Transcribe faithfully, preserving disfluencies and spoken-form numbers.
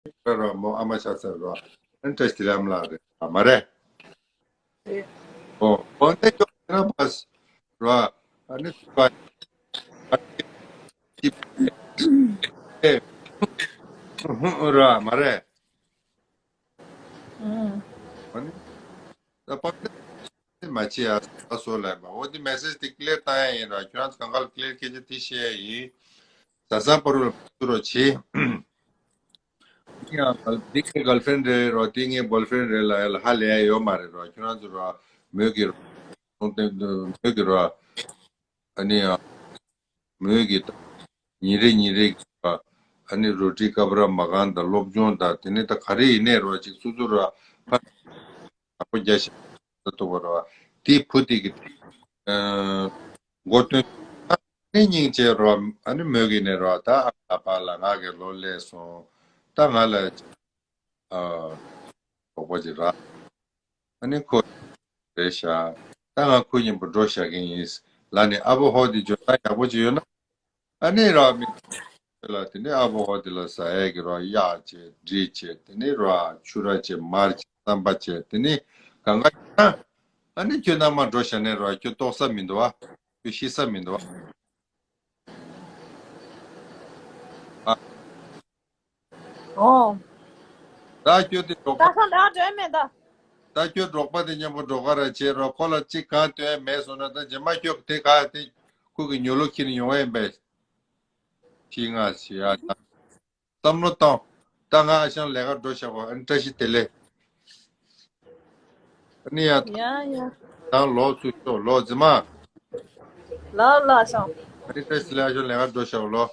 ར་ར་མོ་ཨ་མ་ཆ་ཚ་ར། ཨན་བཀྲ་ཤིས་བདེ་ལེགས་ཨ་མ་ལགས་རེད་མ་རེད། ཨོ་ཨོ་ནས་ཅོག་ར་པས་ར། ཨ་ནི་ཚུགས་པ་ཅིབ་ཨེ་ཧུ་ར་མ་རེད། ཨོ་ནི་ད་པ་མ་བྱེད་ཡ་ས་སོ་ལ་མ་འོ་དེ་མེ་སེ་ཇི་དེ་ཀི་ལེར་བཏང་ཡ་ཡིན་ར། ཁྱོད་རང་ཚོ་གང་ག་ལ་ཀི་ལེར་སྐད་ཆ་དེ་བཤད་ཡ་ཡིན། ཟ་ས་པ་རུ་ལ་བུ་རོ་བྱེད། ཡང་འདི་ངའི་གརལ་ཕི་རེན་རེད་རོ། དེ་ངའི་བོའི་ཕི་རེན་རེད་ལ་ཡ་ལ་ཧ་ལས་ཡ་ཡོད་མ་རེད་རོ། ཁྱོད་རང་ཚོ་རོ་མོས་ཀྱི་རོ་མོས་ཀྱི་རོ་ཨ་ནི་ཡང་མོས་ཀྱི་ཉིན་རེ་ཉིན་རེ་གི་རོ་ཨ་ནི་རོ་ཊི་ཀ་པར་མ་གང་དང་སློབ་སྦྱོང་དང་དེ་ནས་ད་ག་རེ་ཡིན་ནས་རོ་ཅིག་སོ་སོ་རོ་ཕ་ནག་པོ་རྒྱ་ཤ་ཐུབ་པ་རོ། དེ་བུ་དེ་གི་མགོ་སྟོན། ཨ་ནི་སྙིང་རྗེ་རོ། ཨ་ནི་མོས་ཀྱི་ནས་རོ་ད་ཨ་ཕ་ལ་ང་གི་ལོ་ལས་སོང་། ད་ང་ལ་ཨ་གྲོགས་པོ་ཅིག་རག་ཨ་ནི་ཁོ་རེད་ཤག་ད་ང་ཁོ་མཉམ་པོ་འགྲོ་བཞག་གི་ཡིན་ལ་ནི་ཨ་བོ་ཧོ་དེ་འཇོན་ཐང་ཡག་པོ་ཅིག་ཡོད་ན། ཨ་ནི་ར་མི་ལ་དེ་ནི་ཨ་བོ་ཧོ་དེ་ལ་ཟ་ཡས་ཀྱི་རོ་གཡག་བྱས་འབྲི་བྱས་དེ་ནི་རོ་ཆུ་ར་བྱས་མར་བྱས་རྩམ་པ་བྱས་དེ་ནི་གང་ག་ཡིན་ན། ཨ་ནི་ཁྱོད་ནང་མ་འགྲོ་བཞག་ནས་རོ་ཁྱོད་ལྟོགས་ས་མི་འདུག་ཨ། ཁྱོད་ཤི་ས་མི་འདུག་ཨ། ཨོ། ད་ཁྱོད་དེ་འགྲོགས་པ། ད་ཁ་ལག་འདྲེན་མེད་ད། ད་ཁྱོད་འགྲོགས་པ་དེ་མཉམ་པོ་འགྲོ་ག་ར་བྱེད་རོགས། ཁོ་ལ་གཅིག་གང་སྟོན་མེད་སོང་ན་ད་རྗེས་མ་ཁྱོད་དེ་ག་དེ་ཁོ་གི་ཉོ་ལོ་ཁྱེར་ཡོང་ཡིན་པས། ཤི་ང་ཤི་ཡ་ད། བསམ་བློ་བཏང་། ད་ང་ཨ་ཞང་ལས་ཀ་འགྲོ་བཞག་གོ་ཨ་ནི་བཀྲ་ཤིས་བདེ་ལེགས། ཨ་ནི་ཡ། ཡ་ཡ། ད་ལོག་ཚུར་ཤོག་ལོག་རྫི་མ། ལོག་ལོག་སོང་། ཨ་ནི་བཀྲ་ཤིས་བདེ་ལེགས་ཨ་ཞང་ལས་ཀ་འགྲོ་བཞག་གོ་ལོག